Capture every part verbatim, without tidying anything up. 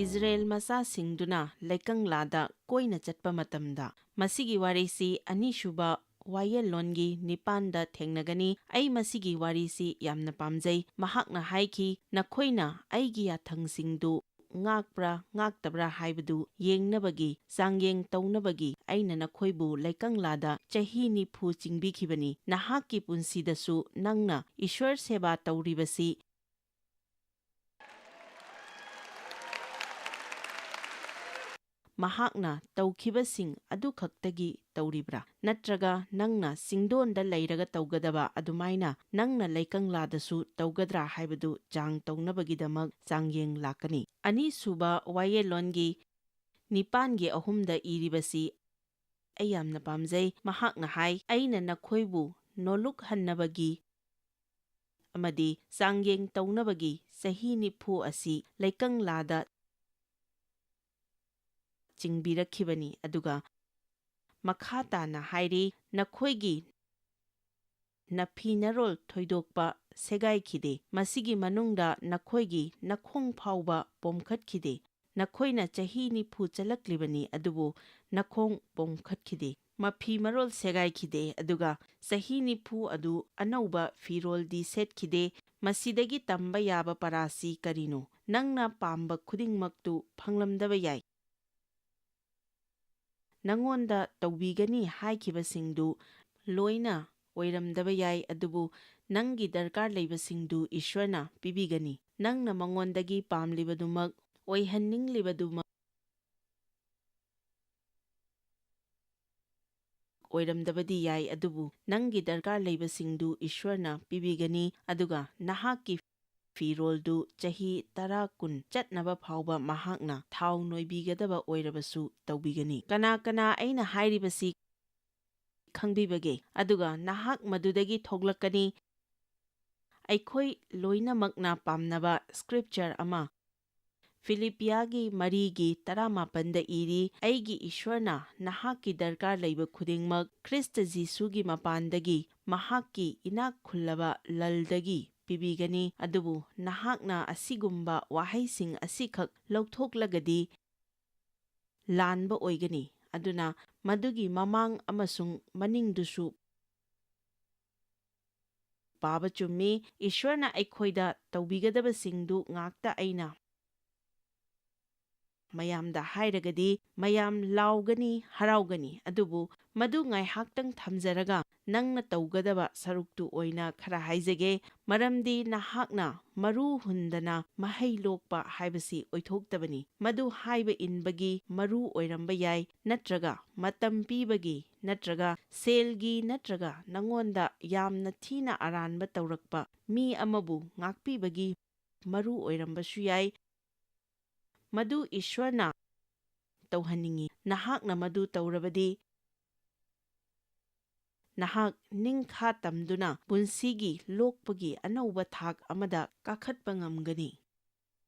Israel ꯃꯆꯥꯁꯤꯡꯗꯨꯅ ꯂꯩꯀꯪꯂꯥꯗ ꯀꯣꯏꯅ ꯆꯠꯄ ꯃꯇꯝꯗ꯫ ꯃꯁꯤꯒꯤ ꯋꯥꯔꯤꯁꯤ ꯑꯅꯤꯁꯨꯕ ꯋꯥꯌꯦꯜꯂꯣꯟꯒꯤ ꯅꯤꯄꯥꯟꯗ ꯊꯦꯡꯅꯒꯅꯤ꯫ ꯑꯩ ꯃꯁꯤꯒꯤ ꯋꯥꯔꯤꯁꯤ ꯌꯥꯝꯅ ꯄꯥꯝꯖꯩ꯫ ꯃꯍꯥꯛꯅ ꯍꯥꯏꯈꯤ, "ꯅꯈꯣꯏꯅ ꯑꯩꯒꯤ ꯌꯥꯊꯪꯁꯤꯡꯗꯨ ꯉꯥꯛꯄ꯭ꯔꯥ ꯉꯥꯛꯇꯕ꯭ꯔꯥ ꯍꯥꯏꯕꯗꯨ ꯌꯦꯡꯅꯕꯒꯤ, ꯆꯥꯡꯌꯦꯡ ꯇꯧꯅꯕꯒꯤ ꯑꯩꯅ ꯅꯈꯣꯏꯕꯨ ꯂꯩꯀꯪꯂꯥꯗ ꯆꯍꯤ ꯅꯤꯐꯨ ꯆꯤꯡꯕꯤꯈꯤꯕꯅꯤ꯫ ꯅꯍꯥꯛꯀꯤ ꯄꯨꯟꯁꯤꯗꯁꯨ ꯅꯪꯅ ꯏꯁ꯭ꯋꯔ ꯁꯦꯕꯥ ꯇꯧꯔꯤꯕꯁꯤ ꯃꯍꯥꯛꯅ ꯇꯧꯈꯤꯕꯁꯤꯡ ꯑꯗꯨꯈꯛꯇꯒꯤ ꯇꯧꯔꯤꯕ꯭ꯔꯥ? ꯅꯠꯇ꯭ꯔꯒ ꯅꯪꯅ ꯆꯤꯡꯗꯣꯟꯗ ꯂꯩꯔꯒ ꯇꯧꯒꯗꯕ ꯑꯗꯨꯃꯥꯏꯅ ꯅꯪꯅ ꯂꯩꯀꯪꯂꯥꯗꯁꯨ ꯇꯧꯒꯗ꯭ꯔꯥ ꯍꯥꯏꯕꯗꯨ ꯆꯥꯡ ꯇꯧꯅꯕꯒꯤꯗꯃꯛ ꯆꯥꯡꯌꯦꯡ ꯂꯥꯛꯀꯅꯤ"꯫ ꯑꯅꯤꯁꯨꯕ ꯋꯥꯌꯦꯜꯂꯣꯟꯒꯤ ꯅꯤꯄꯥꯟꯒꯤ ꯑꯍꯨꯝꯗ ꯏꯔꯤꯕꯁꯤ ꯑꯩ ꯌꯥꯝꯅ ꯄꯥꯝꯖꯩ꯫ ꯃꯍꯥꯛꯅ ꯍꯥꯏ, "ꯑꯩꯅ ꯅꯈꯣꯏꯕꯨ ꯅꯣꯂꯨꯛꯍꯟꯅꯕꯒꯤ ꯑꯃꯗꯤ ꯆꯥꯡꯌꯦꯡ ꯇꯧꯅꯕꯒꯤ ꯆꯍꯤ ꯅꯤꯐꯨ ꯑꯁꯤ ꯂꯩꯀꯪꯂꯥꯗ ꯆꯤꯡꯕꯤꯔꯛꯈꯤꯕꯅꯤ"꯫ ꯑꯗꯨꯒ ꯃꯈꯥ ꯇꯥꯅ ꯍꯥꯏꯔꯤ, "ꯅꯈꯣꯏꯒꯤ ꯅꯐꯤ ꯅꯔꯣꯜ ꯊꯣꯏꯗꯣꯛꯄ ꯁꯦꯒꯥꯏꯈꯤꯗꯦ꯫ ꯃꯁꯤꯒꯤ ꯃꯅꯨꯡꯗ ꯅꯈꯣꯏꯒꯤ ꯅꯈꯣꯡ ꯐꯥꯎꯕ ꯄꯣꯝꯈꯠꯈꯤꯗꯦ꯫ ꯅꯈꯣꯏꯅ ꯆꯍꯤ ꯅꯤꯐꯨ ꯆꯠꯂꯛꯂꯤꯕꯅꯤ, ꯑꯗꯨꯕꯨ ꯅꯈꯣꯡ ꯄꯣꯝꯈꯠꯈꯤꯗꯦ꯫ ꯃꯐꯤ ꯃꯔꯣꯜ ꯁꯦꯒꯥꯏꯈꯤꯗꯦ, ꯑꯗꯨꯒ ꯆꯍꯤ ꯅꯤꯐꯨ ꯑꯗꯨ ꯑꯅꯧꯕ ꯐꯤꯔꯣꯜꯗꯤ ꯁꯦꯠꯈꯤꯗꯦ꯫ ꯃꯁꯤꯗꯒꯤ ꯇꯝꯕ ꯌꯥꯕ ꯄꯔꯥꯁꯤ ꯀꯔꯤꯅꯣ? ꯅꯪꯅ ꯄꯥꯝꯕ ꯈꯨꯗꯤꯡꯃꯛꯇꯨ ꯐꯪꯂꯝꯗꯕ ꯌꯥꯏ꯫ ꯅꯉꯣꯟꯗ ꯇꯧꯕꯤꯒꯅꯤ ꯍꯥꯏꯈꯤꯕꯁꯤꯡꯗꯨ ꯂꯣꯏꯅ ꯑꯣꯏꯔꯝꯗꯕ ꯌꯥꯏ, ꯑꯗꯨꯕꯨ ꯅꯪꯒꯤ ꯗꯔꯀꯥꯔ ꯂꯩꯕꯁꯤꯡꯗꯨ ꯏꯁ꯭ꯋꯔꯅ ꯄꯤꯕꯤꯒꯅꯤ꯫ ꯅꯪꯅ ꯃꯉꯣꯟꯗꯒꯤ ꯄꯥꯝꯂꯤꯕꯗꯨꯃꯛ, ꯑꯣꯏꯍꯟꯅꯤꯡꯂꯤꯕꯗꯨꯃꯛ ꯑꯣꯏꯔꯝꯗꯕꯗꯤ ꯌꯥꯏ, ꯑꯗꯨꯕꯨ ꯅꯪꯒꯤ ꯗꯔꯀꯥꯔ ꯂꯩꯕꯁꯤꯡꯗꯨ ꯏꯁ꯭ꯋꯔꯅ ꯄꯤꯕꯤꯒꯅꯤ, ꯑꯗꯨꯒ ꯅꯍꯥꯛꯀꯤ ꯐꯤꯔꯣꯜꯗꯨ ꯆꯍꯤ ꯇꯔꯥ ꯀꯨꯟ ꯆꯠꯅꯕ ꯐꯥꯎꯕ ꯃꯍꯥꯛꯅ ꯊꯥꯎ ꯅꯣꯏꯕꯤꯒꯗꯕ ꯑꯣꯏꯔꯕꯁꯨ ꯇꯧꯕꯤꯒꯅꯤ꯫ ꯀꯅꯥ ꯀꯅꯥ ꯑꯩꯅ ꯍꯥꯏꯔꯤꯕꯁꯤ ꯈꯪꯕꯤꯕꯒꯦ? ꯑꯗꯨꯒ ꯅꯍꯥꯛ ꯃꯗꯨꯗꯒꯤ ꯊꯣꯛꯂꯛꯀꯅꯤ꯫ ꯑꯩꯈꯣꯏ ꯂꯣꯏꯅꯃꯛꯅ ꯄꯥꯝꯅꯕ scripture ꯑꯃ, ꯐꯤꯂꯤꯄꯤꯌꯥꯒꯤ ꯃꯔꯤꯒꯤ ꯇꯔꯥꯃꯥꯄꯟꯗ ꯏꯔꯤ, "ꯑꯩꯒꯤ ꯏꯁ꯭ꯋꯔꯅ ꯅꯍꯥꯛꯀꯤ ꯗꯔꯀꯥꯔ ꯂꯩꯕ ꯈꯨꯗꯤꯡꯃꯛ ꯈ꯭ꯔꯤꯁꯇ ꯖꯤꯁꯨꯒꯤ ꯃꯄꯥꯟꯗꯒꯤ ꯃꯍꯥꯛꯀꯤ ꯏꯅꯥꯛ ꯈꯨꯜꯂꯕ ꯂꯜꯗꯒꯤ ꯄꯤꯕꯤꯒꯅꯤ, ꯑꯗꯨꯕꯨ ꯅꯍꯥꯛꯅ ꯑꯁꯤꯒꯨꯝꯕ ꯋꯥꯍꯩꯁꯤꯡ ꯑꯁꯤꯈꯛ ꯂꯧꯊꯣꯛꯂꯒꯗꯤ ꯂꯥꯟꯕ ꯑꯣꯏꯒꯅꯤ꯫ ꯑꯗꯨꯅ ꯃꯗꯨꯒꯤ ꯃꯃꯥꯡ ꯑꯃꯁꯨꯡ ꯃꯅꯤꯡꯗꯨꯁꯨ ꯄꯥꯕ ꯆꯨꯝꯃꯤ꯫ ꯏꯁ꯭ꯋꯔꯅ ꯑꯩꯈꯣꯏꯗ ꯇꯧꯕꯤꯒꯗꯕꯁꯤꯡꯗꯨ ꯉꯥꯛꯇ ꯑꯩꯅ ꯃꯌꯥꯝꯗ ꯍꯥꯏꯔꯒꯗꯤ ꯃꯌꯥꯝ ꯂꯥꯎꯒꯅꯤ, ꯍꯔꯥꯎꯒꯅꯤ꯫ ꯑꯗꯨꯕꯨ ꯃꯗꯨ ꯉꯥꯏꯍꯥꯛꯇꯪ ꯊꯝꯖꯔꯒ ꯅꯪꯅ ꯇꯧꯒꯗꯕ ꯁꯔꯨꯛꯇꯨ ꯑꯣꯏꯅ ꯈꯔ ꯍꯥꯏꯖꯒꯦ꯫ ꯃꯔꯝꯗꯤ ꯅꯍꯥꯛꯅ ꯃꯔꯨ ꯍꯨꯟꯗꯅ ꯃꯍꯩ ꯂꯣꯛꯄ ꯍꯥꯏꯕꯁꯤ ꯑꯣꯏꯊꯣꯛꯇꯕꯅꯤ꯫ ꯃꯗꯨ ꯍꯥꯏꯕ ꯏꯟꯕꯒꯤ ꯃꯔꯨ ꯑꯣꯏꯔꯝꯕ ꯌꯥꯏ, ꯅꯠꯇ꯭ꯔꯒ ꯃꯇꯝ ꯄꯤꯕꯒꯤ, ꯅꯠꯇ꯭ꯔꯒ ꯁꯦꯜꯒꯤ, ꯅꯠꯇ꯭ꯔꯒ ꯅꯉꯣꯟꯗ ꯌꯥꯝꯅ ꯊꯤꯅ ꯑꯔꯥꯟꯕ ꯇꯧꯔꯛꯄ ꯃꯤ ꯑꯃꯕꯨ ꯉꯥꯛꯄꯤꯕꯒꯤ ꯃꯔꯨ ꯑꯣꯏꯔꯝꯕꯁꯨ ꯌꯥꯏ꯫ ꯃꯗꯨ ꯏꯁ꯭ꯋꯔꯅ ꯇꯧꯍꯟꯅꯤꯡꯏ꯫ ꯅꯍꯥꯛꯅ ꯃꯗꯨ ꯇꯧꯔꯕꯗꯤ, ꯅꯍꯥꯛ ꯅꯤꯡꯈꯥ ꯇꯝꯗꯨꯅ ꯄꯨꯟꯁꯤꯒꯤ ꯂꯣꯛꯄꯒꯤ ꯑꯅꯧꯕ ꯊꯥꯛ ꯑꯃꯗ ꯀꯥꯈꯠꯄ ꯉꯝꯒꯅꯤ꯫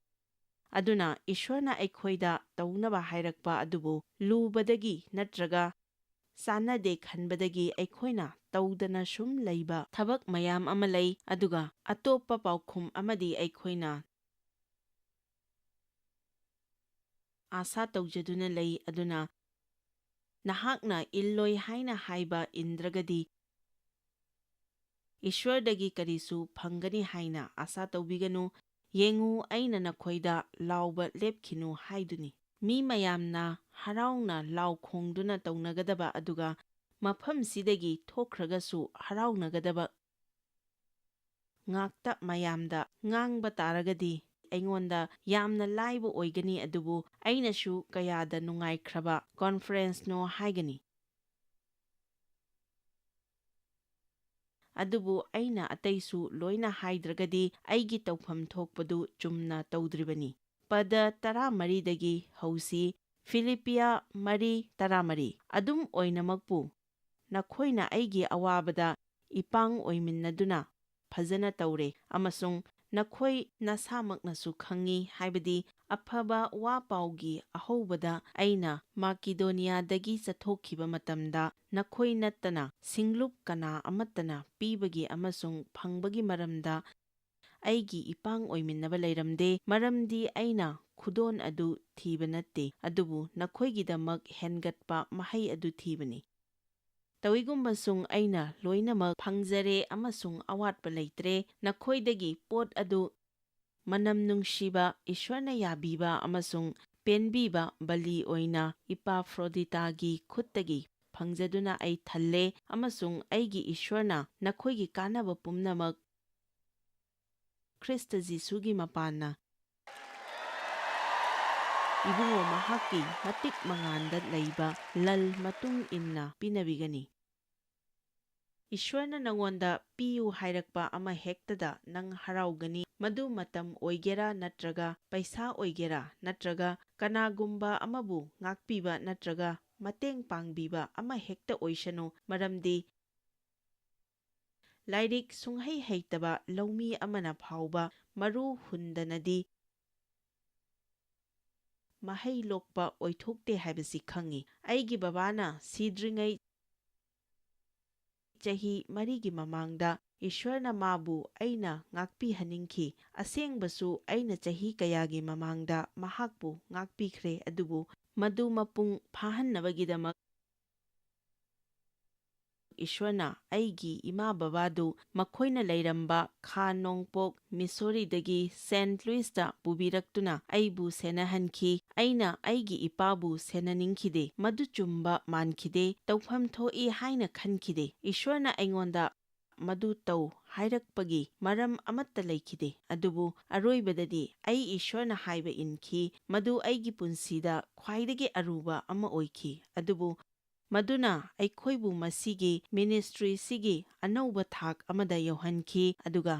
ꯑꯗꯨꯅ ꯏꯁ꯭ꯋꯔꯅ ꯑꯩꯈꯣꯏꯗ ꯇꯧꯅꯕ ꯍꯥꯏꯔꯛꯄ ꯑꯗꯨꯕꯨ ꯂꯨꯕꯗꯒꯤ ꯅꯠꯇ꯭ꯔꯒ ꯆꯥꯟꯅꯗꯦ ꯈꯟꯕꯗꯒꯤ ꯑꯩꯈꯣꯏꯅ ꯇꯧꯗꯅ ꯁꯨꯝ ꯂꯩꯕ ꯊꯕꯛ ꯃꯌꯥꯝ ꯑꯃ ꯂꯩ, ꯑꯗꯨꯒ ꯑꯇꯣꯞꯄ ꯄꯥꯎꯈꯨꯝ ꯑꯃꯗꯤ ꯑꯩꯈꯣꯏꯅ ꯑꯥꯁꯥ ꯇꯧꯖꯗꯨꯅ ꯂꯩ꯫ ꯑꯗꯨꯅ ꯅꯍꯥꯛꯅ ꯏꯜꯂꯣꯏ ꯍꯥꯏꯅ ꯍꯥꯏꯕ ꯏꯟꯗ꯭ꯔꯒꯗꯤ, ꯏꯁ꯭ꯋꯔꯗꯒꯤ ꯀꯔꯤꯁꯨ ꯐꯪꯒꯅꯤ ꯍꯥꯏꯅ ꯑꯥꯁꯥ ꯇꯧꯕꯤꯒꯅꯨ꯫ "ꯌꯦꯡꯉꯨ, ꯑꯩꯅ ꯅꯈꯣꯏꯗ ꯂꯥꯎꯕ ꯂꯦꯞꯈꯤꯅꯨ" ꯍꯥꯏꯗꯨꯅꯤ꯫ ꯃꯤ ꯃꯌꯥꯝꯅ ꯍꯔꯥꯎꯅ ꯂꯥꯎ ꯈꯣꯡꯗꯨꯅ ꯇꯧꯅꯒꯗꯕ, ꯑꯗꯨꯒ ꯃꯐꯝꯁꯤꯗꯒꯤ ꯊꯣꯛꯈ꯭ꯔꯒꯁꯨ ꯍꯔꯥꯎꯅꯒꯗꯕ ꯉꯥꯛꯇ ꯃꯌꯥꯝꯗ ꯉꯥꯡꯕ ꯇꯥꯔꯒꯗꯤ ꯑꯩꯉꯣꯟꯗ ꯌꯥꯝꯅ ꯂꯥꯏꯕ ꯑꯣꯏꯒꯅꯤ, ꯑꯗꯨꯕꯨ ꯑꯩꯅꯁꯨ ꯀꯌꯥꯗ ꯅꯨꯡꯉꯥꯏꯈ꯭ꯔꯕ ꯀꯣꯟꯐꯔꯦꯟꯁꯅꯣ ꯍꯥꯏꯒꯅꯤ꯫ ꯑꯗꯨꯕꯨ ꯑꯩꯅ ꯑꯇꯩꯁꯨ ꯂꯣꯏꯅ ꯍꯥꯏꯗ꯭ꯔꯒꯗꯤ ꯑꯩꯒꯤ ꯇꯧꯐꯝ ꯊꯣꯛꯄꯗꯨ ꯆꯨꯝꯅ ꯇꯧꯗ꯭ꯔꯤꯕꯅꯤ꯫ ꯄꯗ ꯇꯔꯥꯃꯔꯤꯗꯒꯤ ꯍꯧꯁꯤ, ꯐꯤꯂꯤꯄꯤꯌꯥ ꯃꯔꯤ ꯇꯔꯥꯃꯔꯤ꯫ ꯑꯗꯨꯝ ꯑꯣꯏꯅꯃꯛꯄꯨ, ꯅꯈꯣꯏꯅ ꯑꯩꯒꯤ ꯑꯋꯥꯕꯗ ꯏꯄꯥꯡ ꯑꯣꯏꯃꯤꯟꯅꯗꯨꯅ ꯐꯖꯅ ꯇꯧꯔꯦ, ꯑꯃꯁꯨꯡ ꯅꯈꯣꯏ ꯅꯁꯥꯃꯛꯅꯁꯨ ꯈꯪꯉꯤ, ꯍꯥꯏꯕꯗꯤ ꯑꯐꯕ ꯋꯥ ꯄꯥꯎꯒꯤ ꯑꯍꯧꯕꯗ ꯑꯩꯅ ꯃꯥꯀꯤꯗꯣꯅꯤꯌꯥꯗꯒꯤ ꯆꯠꯊꯣꯛꯈꯤꯕ ꯃꯇꯝꯗ ꯅꯈꯣꯏ ꯅꯠꯇꯅ ꯁꯤꯡꯂꯨꯞ ꯀꯅꯥ ꯑꯃꯠꯇꯅ ꯄꯤꯕꯒꯤ ꯑꯃꯁꯨꯡ ꯐꯪꯕꯒꯤ ꯃꯔꯝꯗ ꯑꯩꯒꯤ ꯏꯄꯥꯡ ꯑꯣꯏꯃꯤꯟꯅꯕ ꯂꯩꯔꯝꯗꯦ, ꯃꯔꯝꯗꯤ ꯑꯩꯅ ꯈꯨꯗꯣꯟ ꯑꯗꯨ ꯊꯤꯕ ꯅꯠꯇꯦ, ꯑꯗꯨꯕꯨ ꯅꯈꯣꯏꯒꯤꯗꯃꯛ ꯍꯦꯟꯒꯠꯄ ꯃꯍꯩ ꯑꯗꯨ ꯊꯤꯕꯅꯤ꯫ ꯇꯧꯏꯒꯨꯝꯕꯁꯨꯡ ꯑꯩꯅ ꯂꯣꯏꯅꯃꯛ ꯐꯪꯖꯔꯦ ꯑꯃꯁꯨꯡ ꯑꯋꯥꯠꯄ ꯂꯩꯇ꯭ꯔꯦ, ꯅꯈꯣꯏꯗꯒꯤ ꯄꯣꯠ ꯑꯗꯨ ꯃꯅꯝ ꯅꯨꯡꯁꯤꯕ, ꯏꯁ꯭ꯋꯔꯅ ꯌꯥꯕꯤꯕ ꯑꯃꯁꯨꯡ ꯄꯦꯟꯕꯤꯕ ꯕꯂꯤ ꯑꯣꯏꯅ ꯏꯄꯥꯐ꯭ꯔꯣꯗꯤꯇꯥꯒꯤ ꯈꯨꯠꯇꯒꯤ ꯐꯪꯖꯗꯨꯅ ꯑꯩ ꯊꯜꯂꯦ, ꯑꯃꯁꯨꯡ ꯑꯩꯒꯤ ꯏꯁ꯭ꯋꯔꯅ ꯅꯈꯣꯏꯒꯤ ꯀꯥꯟꯅꯕ ꯄꯨꯝꯅꯃꯛ ꯈ꯭ꯔꯤꯁꯇ ꯖꯤꯁꯨꯒꯤ ꯃꯄꯥꯟꯅ ꯏꯕꯨꯡꯉꯣ ꯃꯍꯥꯛꯀꯤ ꯃꯇꯤꯛ ꯃꯉꯥꯟꯗ ꯂꯩꯕ ꯂꯜ ꯃꯇꯨꯡ ꯏꯟꯅ ꯄꯤꯅꯕꯤꯒꯅꯤ꯫ ꯏꯁ꯭ꯋꯔꯅ ꯅꯉꯣꯟꯗ ꯄꯤꯌꯨ ꯍꯥꯏꯔꯛꯄ ꯑꯃ ꯍꯦꯛꯇꯗ ꯅꯪ ꯍꯔꯥꯎꯒꯅꯤ꯫ ꯃꯗꯨ ꯃꯇꯝ ꯑꯣꯏꯒꯦꯔꯥ ꯅꯠꯇ꯭ꯔꯒ ꯄꯩꯁꯥ ꯑꯣꯏꯒꯦꯔꯥ ꯅꯠꯇ꯭ꯔꯒ ꯀꯅꯥꯒꯨꯝꯕ ꯑꯃꯕꯨ ꯉꯥꯛꯄꯤꯕ ꯅꯠꯇ꯭ꯔꯒ ꯃꯇꯦꯡ ꯄꯥꯡꯕꯤꯕ ꯑꯃ ꯍꯦꯛꯇ ꯑꯣꯏꯁꯅꯨ, ꯃꯔꯝꯗꯤ ꯂꯥꯏꯔꯤꯛ ꯁꯨꯡꯍꯩ ꯍꯩꯇꯕ ꯂꯧꯃꯤ ꯑꯃꯅ ꯐꯥꯎꯕ ꯃꯔꯨ ꯍꯨꯟꯗꯅꯗꯤ ꯃꯍꯩ ꯂꯣꯛꯄ ꯑꯣꯏꯊꯣꯛꯇꯦ ꯍꯥꯏꯕꯁꯤ ꯈꯪꯏ꯫ ꯑꯩꯒꯤ ꯕꯕꯥꯅ ꯁꯤꯗ꯭ꯔꯤꯉꯩ ꯆꯍꯤ ꯃꯔꯤꯒꯤ ꯃꯃꯥꯡꯗ ꯏꯁ꯭ꯋꯔꯅ ꯃꯥꯕꯨ ꯑꯩꯅ ꯉꯥꯛꯄꯤꯍꯟꯅꯤꯡꯈꯤ꯫ ꯑꯁꯦꯡꯕꯁꯨ ꯑꯩꯅ ꯆꯍꯤ ꯀꯌꯥꯒꯤ ꯃꯃꯥꯡꯗ ꯃꯍꯥꯛꯄꯨ ꯉꯥꯛꯄꯤꯈ꯭ꯔꯦ, ꯑꯗꯨꯕꯨ ꯃꯗꯨ ꯃꯄꯨꯡ ꯐꯥꯍꯟꯅꯕꯒꯤꯗꯃꯛ ꯏꯁ꯭ꯋꯔꯅ ꯑꯩꯒꯤ ꯏꯃꯥ ꯕꯕꯥꯗꯨ ꯃꯈꯣꯏꯅ ꯂꯩꯔꯝꯕ ꯈꯥ ꯅꯣꯡꯄꯣꯛ ꯃꯤꯁꯣꯔꯤꯗꯒꯤ ꯁꯦꯟꯠ ꯂꯨꯏꯁꯇ ꯄꯨꯕꯤꯔꯛꯇꯨꯅ ꯑꯩꯕꯨ ꯁꯦꯟꯅꯍꯟꯈꯤ꯫ ꯑꯩꯅ ꯑꯩꯒꯤ ꯏꯄꯥꯕꯨ ꯁꯦꯟꯅꯅꯤꯡꯈꯤꯗꯦ꯫ ꯃꯗꯨ ꯆꯨꯝꯕ ꯃꯥꯟꯈꯤꯗꯦ꯫ ꯇꯧꯐꯝ ꯊꯣꯛꯏ ꯍꯥꯏꯅ ꯈꯟꯈꯤꯗꯦ꯫ ꯏꯁ꯭ꯋꯔꯅ ꯑꯩꯉꯣꯟꯗ ꯃꯗꯨ ꯇꯧ ꯍꯥꯏꯔꯛꯄꯒꯤ ꯃꯔꯝ ꯑꯃꯠꯇ ꯂꯩꯈꯤꯗꯦ꯫ ꯑꯗꯨꯕꯨ ꯑꯔꯣꯏꯕꯗꯗꯤ ꯑꯩ ꯏꯁ꯭ꯋꯔꯅ ꯍꯥꯏꯕ ꯏꯟꯈꯤ꯫ ꯃꯗꯨ ꯑꯩꯒꯤ ꯄꯨꯟꯁꯤꯗ ꯈ꯭ꯋꯥꯏꯗꯒꯤ ꯑꯔꯨꯕ ꯑꯃ ꯑꯣꯏꯈꯤ꯫ ꯑꯗꯨꯕꯨ ꯃꯗꯨꯅ ꯑꯩꯈꯣꯏꯕꯨ ꯃꯁꯤꯒꯤ ꯃꯤꯅꯤꯁꯇ꯭ꯔꯤꯁꯤꯒꯤ ꯑꯅꯧꯕ ꯊꯥꯛ ꯑꯃꯗ ꯌꯧꯍꯟꯈꯤ, ꯑꯗꯨꯒ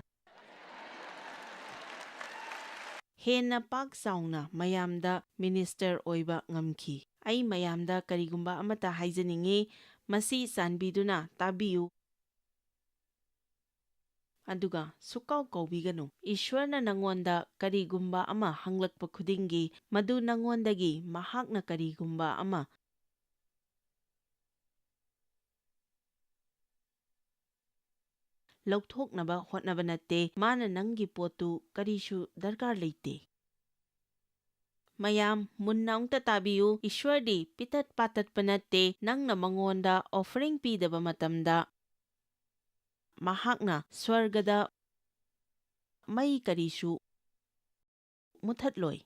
ꯍꯦꯟꯅ ꯄꯥꯛ ꯆꯥꯎꯅ ꯃꯌꯥꯝꯗ ꯃꯤꯅꯤꯁꯇꯔ ꯑꯣꯏꯕ ꯉꯝꯈꯤ꯫ ꯑꯩ ꯃꯌꯥꯝꯗ ꯀꯔꯤꯒꯨꯝꯕ ꯑꯃꯠꯇ ꯍꯥꯏꯖꯅꯤꯡꯏ, ꯃꯁꯤ ꯆꯥꯟꯕꯤꯗꯨꯅ ꯇꯥꯕꯤꯌꯨ꯫ ꯑꯗꯨꯒ ꯁꯨꯛꯀꯥꯎ ꯀꯥꯎꯕꯤꯒꯅꯨ, ꯏꯁ꯭ꯋꯔꯅ ꯅꯉꯣꯟꯗ ꯀꯔꯤꯒꯨꯝꯕ ꯑꯃ ꯍꯪꯂꯛꯄ ꯈꯨꯗꯤꯡꯒꯤ, ꯃꯗꯨ ꯅꯉꯣꯟꯗꯒꯤ ꯃꯍꯥꯛꯅ ꯀꯔꯤꯒꯨꯝꯕ ꯑꯃ ꯂꯧꯊꯣꯛꯅꯕ ꯍꯣꯠꯅꯕ ꯅꯠꯇꯦ꯫ ꯃꯥꯅ ꯅꯪꯒꯤ ꯄꯣꯠꯇꯨ ꯀꯔꯤꯁꯨ ꯗꯔꯀꯥꯔ ꯂꯩꯇꯦ꯫ ꯃꯌꯥꯝ ꯃꯨꯟꯅ ꯑꯃꯨꯛꯇ ꯇꯥꯕꯤꯌꯨ꯫ ꯏꯁ꯭ꯋꯔꯗꯤ ꯄꯤꯇꯠ ꯄꯥꯇꯠꯄ ꯅꯠꯇꯦ꯫ ꯅꯪꯅ ꯃꯉꯣꯟꯗ offering ꯄꯤꯗꯕ ꯃꯇꯝꯗ, ꯃꯍꯥꯛꯅ ꯁ꯭ꯋꯔꯒꯗ ꯃꯩ ꯀꯔꯤꯁꯨ ꯃꯨꯊꯠꯂꯣꯏ꯫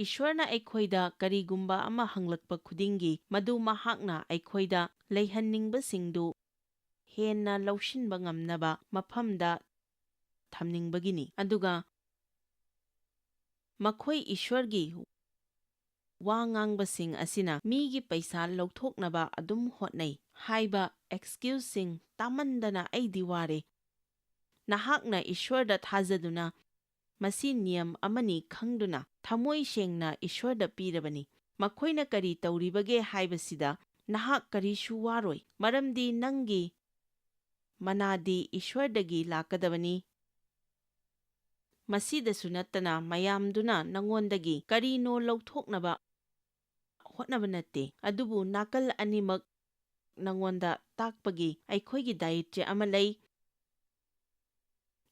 ꯏꯁ꯭ꯋꯔꯅ ꯑꯩꯈꯣꯏꯗ ꯀꯔꯤꯒꯨꯝꯕ ꯑꯃ ꯍꯪꯂꯛꯄ ꯈꯨꯗꯤꯡꯒꯤ, ꯃꯗꯨ ꯃꯍꯥꯛꯅ ꯑꯩꯈꯣꯏꯗ ꯂꯩꯍꯟꯅꯤꯡꯕꯁꯤꯡꯗꯨ ꯍꯦꯟꯅ ꯂꯧꯁꯤꯟꯕ ꯉꯝꯅꯕ ꯃꯐꯝꯗ ꯊꯝꯅꯤꯡꯕꯒꯤꯅꯤ꯫ ꯑꯗꯨꯒ ꯃꯈꯣꯏ ꯏꯁ꯭ꯋꯔꯒꯤ ꯋꯥ ꯉꯥꯡꯕꯁꯤꯡ ꯑꯁꯤꯅ ꯃꯤꯒꯤ ꯄꯩꯁꯥ ꯂꯧꯊꯣꯛꯅꯕ ꯑꯗꯨꯝ ꯍꯣꯠꯅꯩ ꯍꯥꯏꯕ excuseꯁꯤꯡ ꯇꯥꯃꯟꯗꯅ ꯑꯩꯗꯤ ꯋꯥꯔꯦ꯫ ꯅꯍꯥꯛꯅ ꯏꯁ꯭ꯋꯔꯗ ꯊꯥꯖꯗꯨꯅ, ꯃꯁꯤ ꯅꯤꯌꯝ ꯑꯃꯅꯤ ꯈꯪꯗꯨꯅ, ꯊꯃꯣꯏ ꯁꯦꯡꯅ ꯏꯁ꯭ꯋꯔꯗ ꯄꯤꯔꯕꯅꯤ꯫ ꯃꯈꯣꯏꯅ ꯀꯔꯤ ꯇꯧꯔꯤꯕꯒꯦ ꯍꯥꯏꯕꯁꯤꯗ ꯅꯍꯥꯛ ꯀꯔꯤꯁꯨ ꯋꯥꯔꯣꯏ, ꯃꯔꯝꯗꯤ ꯅꯪꯒꯤ ꯃꯅꯥꯗꯤ ꯏꯁ꯭ꯋꯔꯗꯒꯤ ꯂꯥꯛꯀꯗꯕꯅꯤ꯫ ꯃꯁꯤꯗꯁꯨ ꯅꯠꯇꯅ, ꯃꯌꯥꯝꯗꯨꯅ ꯅꯉꯣꯟꯗꯒꯤ ꯀꯔꯤꯅꯣ ꯂꯧꯊꯣꯛꯅꯕ ꯍꯣꯠꯅꯕ ꯅꯠꯇꯦ, ꯑꯗꯨꯕꯨ ꯅꯥꯀꯜ ꯑꯅꯤꯃꯛ ꯅꯉꯣꯟꯗ ꯇꯥꯛꯄꯒꯤ ꯑꯩꯈꯣꯏꯒꯤ dietꯁꯦ ꯑꯃ ꯂꯩ꯫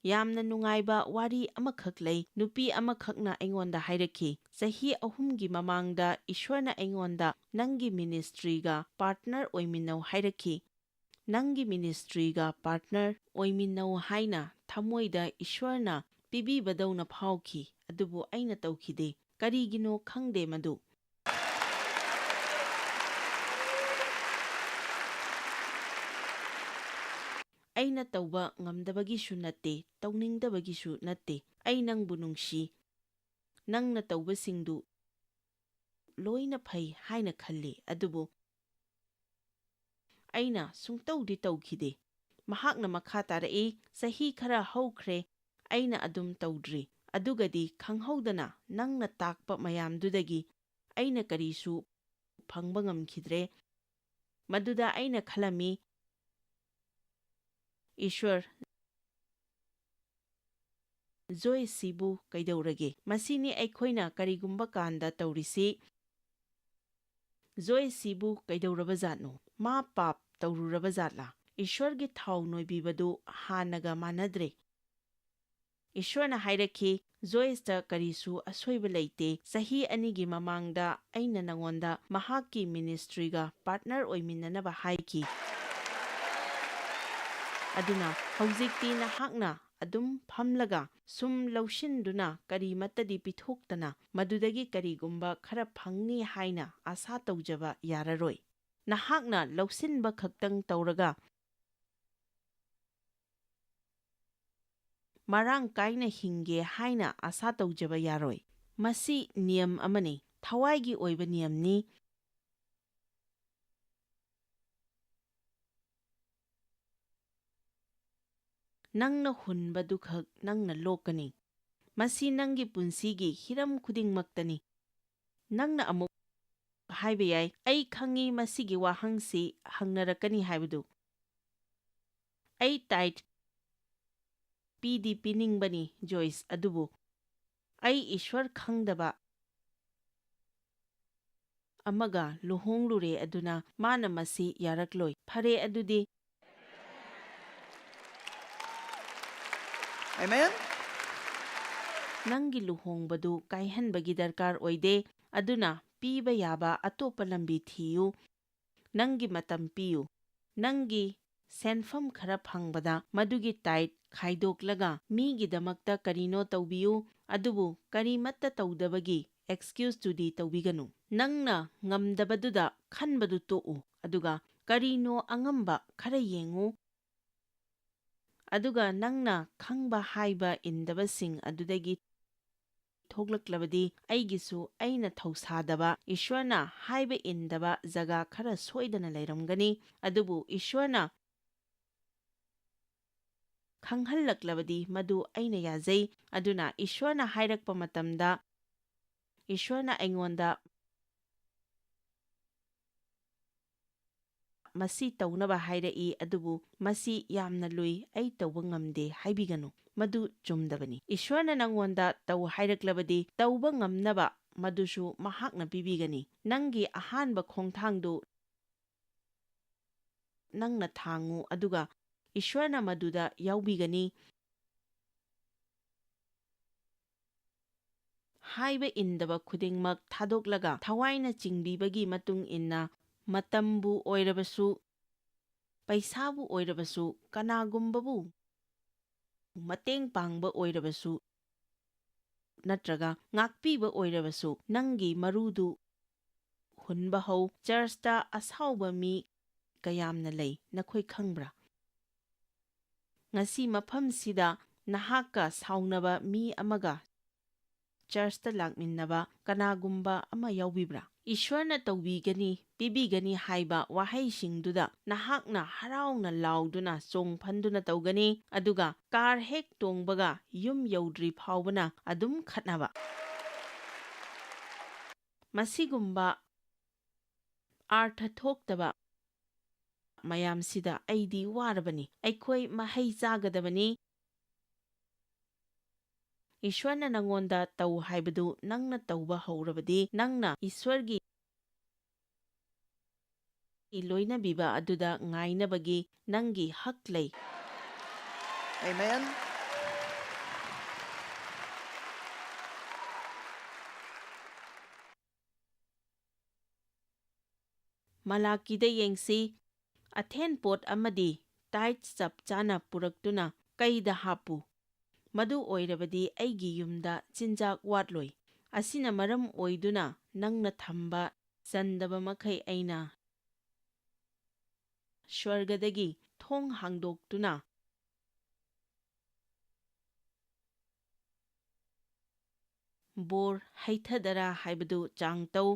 ꯌꯥꯝꯅ ꯅꯨꯡꯉꯥꯏꯕ ꯋꯥꯔꯤ ꯑꯃꯈꯛ ꯂꯩ꯫ ꯅꯨꯄꯤ ꯑꯃꯈꯛꯅ ꯑꯩꯉꯣꯟꯗ ꯍꯥꯏꯔꯛꯈꯤ, "ꯆꯍꯤ ꯑꯍꯨꯝꯒꯤ ꯃꯃꯥꯡꯗ ꯏꯁ꯭ꯋꯔꯅ ꯑꯩꯉꯣꯟꯗ ꯅꯪꯒꯤ ministryꯒ partner ꯑꯣꯏꯃꯤꯟꯅꯧ ꯍꯥꯏꯔꯛꯈꯤ꯫ ꯅꯪꯒꯤ ministryꯒ partner ꯑꯣꯏꯃꯤꯟꯅꯧ ꯍꯥꯏꯅ ꯊꯃꯣꯏꯗ ꯏꯁ꯭ꯋꯔꯅ ꯄꯤꯕꯤꯕꯗꯧꯅ ꯐꯥꯎꯈꯤ, ꯑꯗꯨꯕꯨ ꯑꯩꯅ ꯇꯧꯈꯤꯗꯦ꯫ ꯀꯔꯤꯒꯤꯅꯣ ꯈꯪꯗꯦ ꯃꯗꯨ꯫" ꯑꯩꯅ ꯇꯧꯕ ꯉꯝꯗꯕꯒꯤꯁꯨ ꯅꯠꯇꯦ, ꯇꯧꯅꯤꯡꯗꯕꯒꯤꯁꯨ ꯅꯠꯇꯦ꯫ ꯑꯩ ꯅꯪꯕꯨ ꯅꯨꯡꯁꯤ꯫ ꯅꯪꯅ ꯇꯧꯕꯁꯤꯡꯗꯨ ꯂꯣꯏꯅ ꯐꯩ ꯍꯥꯏꯅ ꯈꯜꯂꯤ, ꯑꯗꯨꯕꯨ ꯑꯩꯅ ꯁꯨꯡꯇꯧꯗꯤ ꯇꯧꯈꯤꯗꯦ꯫ ꯃꯍꯥꯛꯅ ꯃꯈꯥ ꯇꯥꯔꯛꯏ, "ꯆꯍꯤ ꯈꯔ ꯍꯧꯈ꯭ꯔꯦ, ꯑꯩꯅ ꯑꯗꯨꯝ ꯇꯧꯗ꯭ꯔꯤ꯫ ꯑꯗꯨꯒꯗꯤ ꯈꯪꯍꯧꯗꯅ ꯅꯪꯅ ꯇꯥꯛꯄ ꯃꯌꯥꯝꯗꯨꯗꯒꯤ ꯑꯩꯅ ꯀꯔꯤꯁꯨ ꯐꯪꯕ ꯉꯝꯈꯤꯗ꯭ꯔꯦ꯫ ꯃꯗꯨꯗ ꯑꯩꯅ ꯈꯜꯂꯝꯃꯤ, ꯏꯁ꯭ꯋꯔ, ꯖꯣꯏꯁꯤꯕꯨ ꯀꯩꯗꯧꯔꯒꯦ? ꯃꯁꯤꯅꯤ ꯑꯩꯈꯣꯏꯅ ꯀꯔꯤꯒꯨꯝꯕ ꯀꯥꯟꯗ ꯇꯧꯔꯤꯁꯤ꯫ ꯖꯣꯏꯁꯤꯕꯨ ꯀꯩꯗꯧꯔꯕꯖꯥꯠꯅꯣ? ꯃꯥ ꯄꯥꯞ ꯇꯧꯔꯨꯔꯕꯖꯥꯠꯂꯥ? ꯏꯁ꯭ꯋꯔꯒꯤ ꯊꯥꯎ ꯅꯣꯏꯕꯤꯕꯗꯨ ꯍꯥꯟꯅꯒ ꯃꯥꯟꯅꯗ꯭ꯔꯦ꯫ ꯏꯁ꯭ꯋꯔꯅ ꯍꯥꯏꯔꯛꯈꯤ, "ꯖꯣꯏꯁꯇ ꯀꯔꯤꯁꯨ ꯑꯁꯣꯏꯕ ꯂꯩꯇꯦ꯫ ꯆꯍꯤ ꯑꯅꯤꯒꯤ ꯃꯃꯥꯡꯗ ꯑꯩꯅ ꯅꯉꯣꯟꯗ ꯃꯍꯥꯛꯀꯤ ꯃꯤꯅꯤꯁꯇ꯭ꯔꯤꯒ ꯄꯥꯔꯠꯅꯔ ꯑꯣꯏꯃꯤꯟꯅꯅꯕ ꯍꯥꯏꯈꯤ꯫ ꯑꯗꯨꯅ ꯍꯧꯖꯤꯛꯇꯤ ꯅꯍꯥꯛꯅ ꯑꯗꯨꯝ ꯐꯝꯂꯒ ꯁꯨꯝ ꯂꯧꯁꯤꯟꯗꯨꯅ ꯀꯔꯤꯃꯠꯇꯗꯤ ꯄꯤꯊꯣꯛꯇꯅ ꯃꯗꯨꯗꯒꯤ ꯀꯔꯤꯒꯨꯝꯕ ꯈꯔ ꯐꯪꯅꯤ ꯍꯥꯏꯅ ꯑꯥꯁꯥ ꯇꯧꯖꯕ ꯌꯥꯔꯔꯣꯏ꯫ ꯅꯍꯥꯛꯅ ꯂꯧꯁꯤꯟꯕ ꯈꯛꯇꯪ ꯇꯧꯔꯒ ꯃꯔꯥꯡ ꯀꯥꯏꯅ ꯍꯤꯡꯒꯦ ꯍꯥꯏꯅ ꯑꯥꯁꯥ ꯇꯧꯖꯕ ꯌꯥꯔꯣꯏ꯫ ꯃꯁꯤ ꯅꯤꯌꯝ ꯑꯃꯅꯤ, ꯊꯋꯥꯏꯒꯤ ꯑꯣꯏꯕ ꯅꯤꯌꯝꯅꯤ꯫ ꯅꯪꯅ ꯍꯨꯟꯕꯗꯨꯈꯛ ꯅꯪꯅ ꯂꯣꯛꯀꯅꯤ꯫ ꯃꯁꯤ ꯅꯪꯒꯤ ꯄꯨꯟꯁꯤꯒꯤ ꯍꯤꯔꯝ ꯈꯨꯗꯤꯡꯃꯛꯇꯅꯤ꯫ ꯅꯪꯅ ꯑꯃꯨꯛ ꯍꯥꯏꯕ ꯌꯥꯏ, "ꯑꯩ ꯈꯪꯏ ꯃꯁꯤꯒꯤ ꯋꯥꯍꯪꯁꯤ ꯍꯪꯅꯔꯛꯀꯅꯤ ꯍꯥꯏꯕꯗꯨ꯫ ꯑꯩ ꯇꯥꯏꯠ ꯄꯤꯗꯤ ꯄꯤꯅꯤꯡꯕꯅꯤ, ꯖꯣꯏꯁ, ꯑꯗꯨꯕꯨ ꯑꯩ ꯏꯁ꯭ꯋꯔ ꯈꯪꯗꯕ ꯑꯃꯒ ꯂꯨꯍꯣꯡꯂꯨꯔꯦ, ꯑꯗꯨꯅ ꯃꯥꯅ ꯃꯁꯤ ꯌꯥꯔꯛꯂꯣꯏ꯫ ꯐꯔꯦ, ꯑꯗꯨꯗꯤ ꯑꯦꯃꯦꯟ? ꯅꯪꯒꯤ ꯂꯨꯍꯣꯡꯕꯗꯨ ꯀꯥꯏꯍꯟꯕꯒꯤ ꯗꯔꯀꯥꯔ ꯑꯣꯏꯗꯦ, ꯑꯗꯨꯅ ꯄꯤꯕ ꯌꯥꯕ ꯑꯇꯣꯞꯄ ꯂꯝꯕꯤ ꯊꯤꯌꯨ꯫ ꯅꯪꯒꯤ ꯃꯇꯝ ꯄꯤꯌꯨ꯫ ꯅꯪꯒꯤ ꯁꯦꯟꯐꯝ ꯈꯔ ꯐꯪꯕꯗ ꯃꯗꯨꯒꯤ ꯇꯥꯏꯠ ꯈꯥꯏꯗꯣꯛꯂꯒ ꯃꯤꯒꯤꯗꯃꯛꯇ ꯀꯔꯤꯅꯣ ꯇꯧꯕꯤꯌꯨ, ꯑꯗꯨꯕꯨ ꯀꯔꯤꯃꯠꯇ ꯇꯧꯗꯕꯒꯤ ꯑꯦꯛꯁꯀ꯭ꯌꯨꯁꯇꯨꯗꯤ ꯇꯧꯕꯤꯒꯅꯨ꯫ ꯅꯪꯅ ꯉꯝꯗꯕꯗꯨꯗ ꯈꯟꯕꯗꯨ ꯇꯣꯛꯎ, ꯑꯗꯨꯒ ꯀꯔꯤꯅꯣ ꯑꯉꯝꯕ ꯈꯔ ꯌꯦꯡꯉꯨ꯫ ꯑꯗꯨꯒ ꯅꯪꯅ ꯈꯪꯕ ꯍꯥꯏꯕ ꯏꯟꯗꯕꯁꯤꯡ ꯑꯗꯨꯗꯒꯤ ꯊꯣꯛꯂꯛꯂꯕꯗꯤ ꯑꯩꯒꯤꯁꯨ ꯑꯩꯅ ꯊꯧꯁꯥꯗꯕ, ꯏꯁ꯭ꯋꯔꯅ ꯍꯥꯏꯕ ꯏꯟꯗꯕ ꯖꯒꯥ ꯈꯔ ꯁꯣꯏꯗꯅ ꯂꯩꯔꯝꯒꯅꯤ꯫ ꯑꯗꯨꯕꯨ ꯏꯁ꯭ꯋꯔꯅ ꯈꯪꯍꯜꯂꯛꯂꯕꯗꯤ ꯃꯗꯨ ꯑꯩꯅ ꯌꯥꯖꯩ꯫ ꯑꯗꯨꯅ ꯏꯁ꯭ꯋꯔꯅ ꯍꯥꯏꯔꯛꯄ ꯃꯇꯝꯗ ꯏꯁ꯭ꯋꯔꯅ ꯑꯩꯉꯣꯟꯗ ꯃꯁꯤ ꯇꯧꯅꯕ ꯍꯥꯏꯔꯛꯏ, ꯑꯗꯨꯕꯨ ꯃꯁꯤ ꯌꯥꯝꯅ ꯂꯨꯏ, ꯑꯩ ꯇꯧꯕ ꯉꯝꯗꯦ ꯍꯥꯏꯕꯤꯒꯅꯨ꯫ ꯃꯗꯨ ꯆꯨꯝꯗꯕꯅꯤ꯫ ꯏꯁ꯭ꯋꯔꯅ ꯅꯪꯉꯣꯟꯗ ꯇꯧ ꯍꯥꯏꯔꯛꯂꯕꯗꯤ ꯇꯧꯕ ꯉꯝꯅꯕ ꯃꯗꯨꯁꯨ ꯃꯍꯥꯛꯅ ꯄꯤꯕꯤꯒꯅꯤ꯫ ꯅꯪꯒꯤ ꯑꯍꯥꯟꯕ ꯈꯣꯡꯊꯥꯡꯗꯨ ꯅꯪꯅ ꯊꯥꯡꯉꯨ, ꯑꯗꯨꯒ ꯏꯁ꯭ꯋꯔꯅ ꯃꯗꯨꯗ ꯌꯥꯎꯕꯤꯒꯅꯤ꯫ ꯍꯥꯏꯕ ꯏꯟꯗꯕ ꯈꯨꯗꯤꯡꯃꯛ ꯊꯥꯗꯣꯛꯂꯒ ꯊꯋꯥꯏꯅ ꯆꯤꯡꯕꯤꯕꯒꯤ ꯃꯇꯨꯡ ꯏꯟꯅ, ꯃꯇꯝꯕꯨ ꯑꯣꯏꯔꯕꯁꯨ, ꯄꯩꯁꯥꯕꯨ ꯑꯣꯏꯔꯕꯁꯨ, ꯀꯅꯥꯒꯨꯝꯕꯕꯨ ꯃꯇꯦꯡ ꯄꯥꯡꯕ ꯑꯣꯏꯔꯕꯁꯨ, ꯅꯠꯇ꯭ꯔꯒ ꯉꯥꯛꯄꯤꯕ ꯑꯣꯏꯔꯕꯁꯨ, ꯅꯪꯒꯤ ꯃꯔꯨꯗꯨ ꯍꯨꯟꯕ ꯍꯧ꯫ ꯆꯔꯆꯇ ꯑꯁꯥꯎꯕ ꯃꯤ ꯀꯌꯥꯝꯅ ꯂꯩ, ꯅꯈꯣꯏ ꯈꯪꯕ꯭ꯔꯥ? ꯉꯁꯤ ꯃꯐꯝꯁꯤꯗ ꯅꯍꯥꯛꯀ ꯁꯥꯎꯅꯕ ꯃꯤ ꯑꯃꯒ ꯆꯔꯆꯇ ꯂꯥꯛꯃꯤꯟꯅꯕ ꯀꯅꯥꯒꯨꯝꯕ ꯑꯃ ꯌꯥꯎꯕꯤꯕ꯭ꯔꯥ? ꯏꯁ꯭ꯋꯔꯅ ꯇꯧꯕꯤꯒꯅꯤ, ꯄꯤꯕꯤꯒꯅꯤ ꯍꯥꯏꯕ ꯋꯥꯍꯩꯁꯤꯡꯗꯨꯗ ꯅꯍꯥꯛꯅ ꯍꯔꯥꯎꯅ ꯂꯥꯎꯗꯨꯅ ꯆꯣꯡ ꯐꯟꯗꯨꯅ ꯇꯧꯒꯅꯤ, ꯑꯗꯨꯒ ꯀꯥꯔ ꯍꯦꯛ ꯇꯣꯡꯕꯒ ꯌꯨꯝ ꯌꯧꯗ꯭ꯔꯤ ꯐꯥꯎꯕꯅ ꯑꯗꯨꯝ ꯈꯠꯅꯕ꯫ ꯃꯁꯤꯒꯨꯝꯕ ꯑꯥꯔꯊ ꯊꯣꯛꯇꯕ ꯃꯌꯥꯝꯁꯤꯗ ꯑꯩꯗꯤ ꯋꯥꯔꯕꯅꯤ꯫ ꯑꯩꯈꯣꯏ ꯃꯍꯩ ꯆꯥꯒꯗꯕꯅꯤ꯫ ꯏꯁ꯭ꯋꯔꯅ ꯅꯉꯣꯟꯗ ꯇꯧ ꯍꯥꯏꯕꯗꯨ ꯅꯪꯅ ꯇꯧꯕ ꯍꯧꯔꯕꯗꯤ, ꯅꯪꯅ ꯏꯁ꯭ꯋꯔꯒꯤ ꯂꯣꯏꯅꯕꯤꯕ ꯑꯗꯨꯗ ꯉꯥꯏꯅꯕꯒꯤ ꯅꯪꯒꯤ ꯍꯛ ꯂꯩ꯫ Amen. ꯃꯥꯂꯥꯀꯤꯗ ꯌꯦꯡꯁꯤ꯫ ꯑꯊꯦꯟ ꯄꯣꯠ ꯑꯃꯗꯤ ꯇꯥꯏꯠ ꯆꯞ ꯆꯥꯅ ꯄꯨꯔꯛꯇꯨꯅ ꯀꯩꯗ ꯍꯥꯞꯄꯨ꯫ ꯃꯗꯨ ꯑꯣꯏꯔꯕꯗꯤ ꯑꯩꯒꯤ ꯌꯨꯝꯗ ꯆꯤꯟꯖꯥꯛ ꯋꯥꯠꯂꯣꯏ꯫ ꯑꯁꯤꯅ ꯃꯔꯝ ꯑꯣꯏꯗꯨꯅ ꯅꯪꯅ ꯊꯝꯕ ꯆꯟꯗꯕ ꯃꯈꯩ ꯑꯩꯅ ꯁ꯭ꯋꯔꯒꯗꯒꯤ ꯊꯣꯡ ꯍꯥꯡꯗꯣꯛꯇꯨꯅ ꯕꯣꯔ ꯍꯩꯊꯗꯔꯥ ꯍꯥꯏꯕꯗꯨ ꯆꯥꯡ ꯇꯧ꯫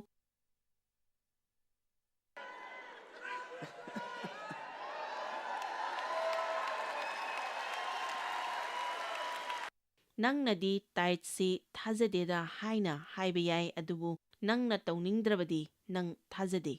ꯅꯪꯅꯗꯤ ꯇꯥꯏꯠꯁꯤ ꯊꯥꯖꯗꯦꯗ ꯍꯥꯏꯅ ꯍꯥꯏꯕ ꯌꯥꯏ, ꯑꯗꯨꯕꯨ ꯅꯪꯅ ꯇꯧꯅꯤꯡꯗ꯭ꯔꯕꯗꯤ ꯅꯪ ꯊꯥꯖꯗꯦ꯫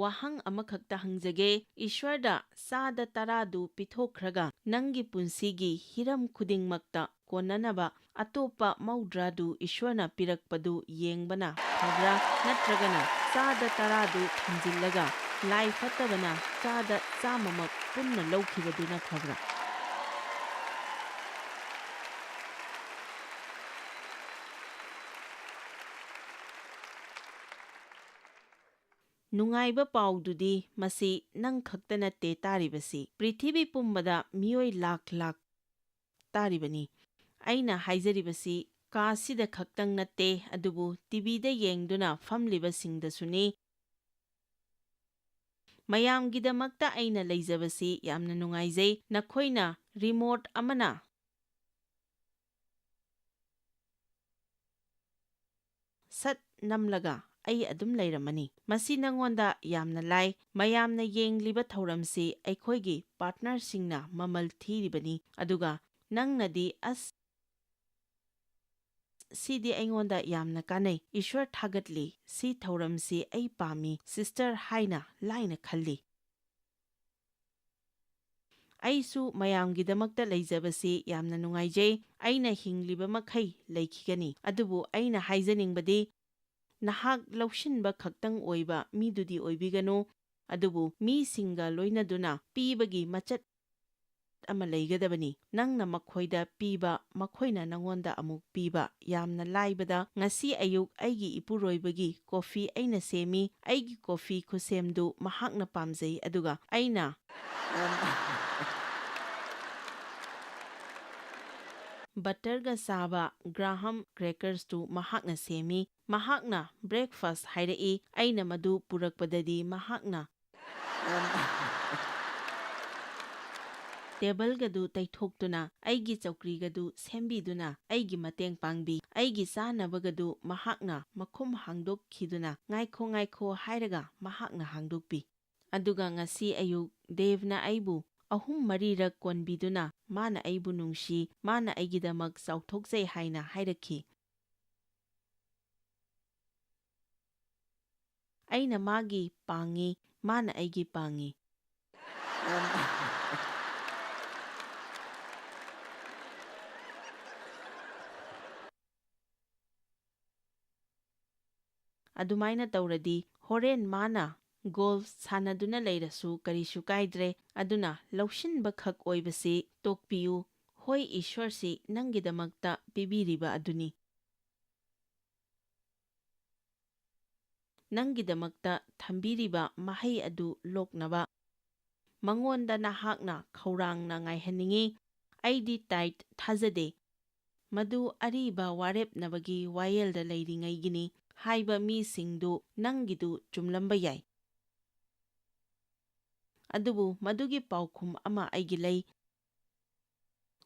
ꯋꯥꯍꯪ ꯑꯃꯈꯛꯇ ꯍꯪꯖꯒꯦ, ꯏꯁ꯭ꯋꯔꯗ ꯆꯥꯗ ꯇꯔꯥꯗꯨ ꯄꯤꯊꯣꯛꯈ꯭ꯔꯒ ꯅꯪꯒꯤ ꯄꯨꯟꯁꯤꯒꯤ ꯍꯤꯔꯝ ꯈꯨꯗꯤꯡꯃꯛꯇ ꯀꯣꯟꯅꯅꯕ ꯑꯇꯣꯞꯄ ꯃꯧꯗ꯭ꯔꯥꯗꯨ ꯏꯁ꯭ꯋꯔꯅ ꯄꯤꯔꯛꯄꯗꯨ ꯌꯦꯡꯕꯅ ꯐꯕ꯭ꯔꯥ? ꯅꯠꯇ꯭ꯔꯒꯅ ꯆꯥꯗ ꯇꯔꯥꯗꯨ ꯊꯝꯖꯤꯜꯂꯒ ꯂꯥꯏ ꯐꯠꯇꯕꯅ ꯆꯥꯗ ꯆꯥꯝꯃꯃꯛ ꯄꯨꯟꯅ ꯂꯧꯈꯤꯕꯗꯨꯅ ꯐꯕ꯭ꯔꯥ? ꯅꯨꯡꯉꯥꯏꯕ ꯄꯥꯎꯗꯨꯗꯤ ꯃꯁꯤ ꯅꯪ ꯈꯛꯇ ꯅꯠꯇꯦ ꯇꯥꯔꯤꯕꯁꯤ, ꯄ꯭ꯔꯤꯊꯤꯕꯤ ꯄꯨꯝꯕꯗ ꯃꯤꯑꯣꯏ ꯂꯥꯈ ꯂꯥꯈ ꯇꯥꯔꯤꯕꯅꯤ꯫ ꯑꯩꯅ ꯍꯥꯏꯖꯔꯤꯕꯁꯤ ꯀꯥꯁꯤꯗ ꯈꯛꯇꯪ ꯅꯠꯇꯦ, ꯑꯗꯨꯕꯨ ꯇꯤꯚꯤꯗ ꯌꯦꯡꯗꯨꯅ ꯐꯝꯂꯤꯕꯁꯤꯡꯗꯁꯨꯅꯤ꯫ ꯃꯌꯥꯝꯒꯤꯗꯃꯛꯇ ꯑꯩꯅ ꯂꯩꯖꯕꯁꯤ ꯌꯥꯝꯅ ꯅꯨꯡꯉꯥꯏꯖꯩ꯫ ꯅꯈꯣꯏꯅ ꯔꯤꯃꯣꯠ ꯑꯃꯅ ꯁꯠ ꯅꯝꯂꯒ ꯑꯩ ꯑꯗꯨꯝ ꯂꯩꯔꯝꯃꯅꯤ꯫ ꯃꯁꯤ ꯅꯉꯣꯟꯗ ꯌꯥꯝꯅ ꯂꯥꯏ꯫ ꯃꯌꯥꯝꯅ ꯌꯦꯡꯂꯤꯕ ꯊꯧꯔꯝꯁꯤ ꯑꯩꯈꯣꯏꯒꯤ ꯄꯥꯔꯠꯅꯔꯁꯤꯡꯅ ꯃꯃꯜ ꯊꯤꯔꯤꯕꯅꯤ, ꯑꯗꯨꯒ ꯅꯪꯅꯗꯤ, "ꯑꯁ, ꯁꯤꯗꯤ ꯑꯩꯉꯣꯟꯗ ꯌꯥꯝꯅ ꯀꯥꯟꯅꯩ, ꯏꯁ꯭ꯋꯔ ꯊꯥꯒꯠꯂꯤ, ꯁꯤ ꯊꯧꯔꯝꯁꯤ ꯑꯩ ꯄꯥꯝꯃꯤ, ꯁꯤꯁꯇꯔ" ꯍꯥꯏꯅ ꯂꯥꯏꯅ ꯈꯜꯂꯤ꯫ ꯑꯩꯁꯨ ꯃꯌꯥꯝꯒꯤꯗꯃꯛꯇ ꯂꯩꯖꯕꯁꯤ ꯌꯥꯝꯅ ꯅꯨꯡꯉꯥꯏꯖꯩ꯫ ꯑꯩꯅ ꯍꯤꯡꯂꯤꯕ ꯃꯈꯩ ꯂꯩꯈꯤꯒꯅꯤ꯫ ꯑꯗꯨꯕꯨ ꯑꯩꯅ ꯍꯥꯏꯖꯅꯤꯡꯕꯗꯤ, ꯅꯍꯥꯛ ꯂꯧꯁꯤꯟꯕ ꯈꯛꯇꯪ ꯑꯣꯏꯕ ꯃꯤꯗꯨꯗꯤ ꯑꯣꯏꯕꯤꯒꯅꯨ, ꯑꯗꯨꯕꯨ ꯃꯤꯁꯤꯡꯒ ꯂꯣꯏꯅꯗꯨꯅ ꯄꯤꯕꯒꯤ ꯃꯆꯠ ꯑꯃ ꯂꯩꯒꯗꯕꯅꯤ꯫ ꯅꯪꯅ ꯃꯈꯣꯏꯗ ꯄꯤꯕ, ꯃꯈꯣꯏꯅ ꯅꯉꯣꯟꯗ ꯑꯃꯨꯛ ꯄꯤꯕ꯫ ꯌꯥꯝꯅ ꯂꯥꯏꯕꯗ, ꯉꯁꯤ ꯑꯌꯨꯛ ꯑꯩꯒꯤ ꯏꯄꯨꯔꯣꯏꯕꯒꯤ ꯀꯣꯐꯤ ꯑꯩꯅ ꯁꯦꯝꯃꯤ꯫ ꯑꯩꯒꯤ ꯀꯣꯐꯤ ꯈꯨꯁꯦꯝꯗꯨ ꯃꯍꯥꯛꯅ ꯄꯥꯝꯖꯩ, ꯑꯗꯨꯒ ꯑꯩꯅ ꯕꯠꯇꯔꯒ ꯆꯥꯕ ꯒ꯭ꯔꯥꯍꯝ ꯀ꯭ꯔꯦꯀꯔꯁꯇꯨ ꯃꯍꯥꯛꯅ ꯁꯦꯝꯃꯤ꯫ ꯃꯍꯥꯛꯅ ꯕ꯭ꯔꯦꯛꯐꯥꯁ ꯍꯥꯏꯔꯛꯏ꯫ ꯑꯩꯅ ꯃꯗꯨ ꯄꯨꯔꯛꯄꯗꯗꯤ ꯃꯍꯥꯛꯅ ꯇꯦꯕꯜꯒꯗꯨ ꯇꯩꯊꯣꯛꯇꯨꯅ, ꯑꯩꯒꯤ ꯆꯧꯀ꯭ꯔꯤꯒꯗꯨ ꯁꯦꯝꯕꯤꯗꯨꯅ ꯑꯩꯒꯤ ꯃꯇꯦꯡ ꯄꯥꯡꯕꯤ꯫ ꯑꯩꯒꯤ ꯆꯥꯅꯕꯒꯗꯨ ꯃꯍꯥꯛꯅ ꯃꯈꯨꯝ ꯍꯥꯡꯗꯣꯛꯈꯤꯗꯨꯅ, "ꯉꯥꯏꯈꯣ, ꯉꯥꯏꯈꯣ" ꯍꯥꯏꯔꯒ ꯃꯍꯥꯛꯅ ꯍꯥꯡꯗꯣꯛꯄꯤ꯫ ꯑꯗꯨꯒ ꯉꯁꯤ ꯑꯌꯨꯛ ꯗꯦꯕꯅ ꯑꯩꯕꯨ ꯑꯍꯨꯝ ꯃꯔꯤꯔꯛ ꯀꯣꯟꯕꯤꯗꯨꯅ, ꯃꯥꯅ ꯑꯩꯕꯨ ꯅꯨꯡꯁꯤ, ꯃꯥꯅ ꯑꯩꯒꯤꯗꯃꯛ ꯆꯥꯎꯊꯣꯛꯆꯩ ꯍꯥꯏꯅ ꯍꯥꯏꯔꯛꯈꯤ꯫ ꯑꯩꯅ ꯃꯥꯒꯤ ꯄꯥꯡꯉꯤ, ꯃꯥꯅ ꯑꯩꯒꯤ ꯄꯥꯡꯉꯤ꯫ ꯑꯗꯨꯃꯥꯏꯅ ꯇꯧꯔꯗꯤ, ꯍꯣꯔꯦꯟ ꯃꯥꯅ ꯒꯣꯜꯐ ꯁꯥꯟꯅꯗꯨꯅ ꯂꯩꯔꯁꯨ ꯀꯔꯤꯁꯨ ꯀꯥꯏꯗ꯭ꯔꯦ, ꯑꯗꯨꯅ ꯂꯧꯁꯤꯟꯕꯈꯛ ꯑꯣꯏꯕꯁꯤ ꯇꯣꯛꯄꯤꯌꯨ꯫ ꯍꯣꯏ, ꯏꯁ꯭ꯋꯔꯁꯤ ꯅꯪꯒꯤꯗꯃꯛꯇ ꯄꯤꯕꯤꯔꯤꯕ ꯑꯗꯨꯅꯤ꯫ ꯅꯪꯒꯤꯗꯃꯛꯇ ꯊꯝꯕꯤꯔꯤꯕ ꯃꯍꯩ ꯑꯗꯨ ꯂꯣꯛꯅꯕ꯫ ꯃꯉꯣꯟꯗ ꯅꯍꯥꯛꯅ ꯈꯧꯔꯥꯡꯅ ꯉꯥꯏꯍꯟꯅꯤꯡꯏ꯫ "ꯑꯩꯗꯤ ꯇꯥꯏꯠ ꯊꯥꯖꯗꯦ꯫ ꯃꯗꯨ ꯑꯔꯤꯕ ꯋꯥꯔꯦꯞꯅꯕꯒꯤ ꯋꯥꯌꯦꯜꯗ ꯂꯩꯔꯤꯉꯩꯒꯤꯅꯤ" ꯍꯥꯏꯕ ꯃꯤꯁꯤꯡꯗꯨ ꯅꯪꯒꯤꯗꯨ ꯆꯨꯝꯂꯝꯕ ꯌꯥꯏ꯫ ꯑꯗꯨꯕꯨ ꯃꯗꯨꯒꯤ ꯄꯥꯎꯈꯨꯝ ꯑꯃ ꯑꯩꯒꯤ ꯂꯩ꯫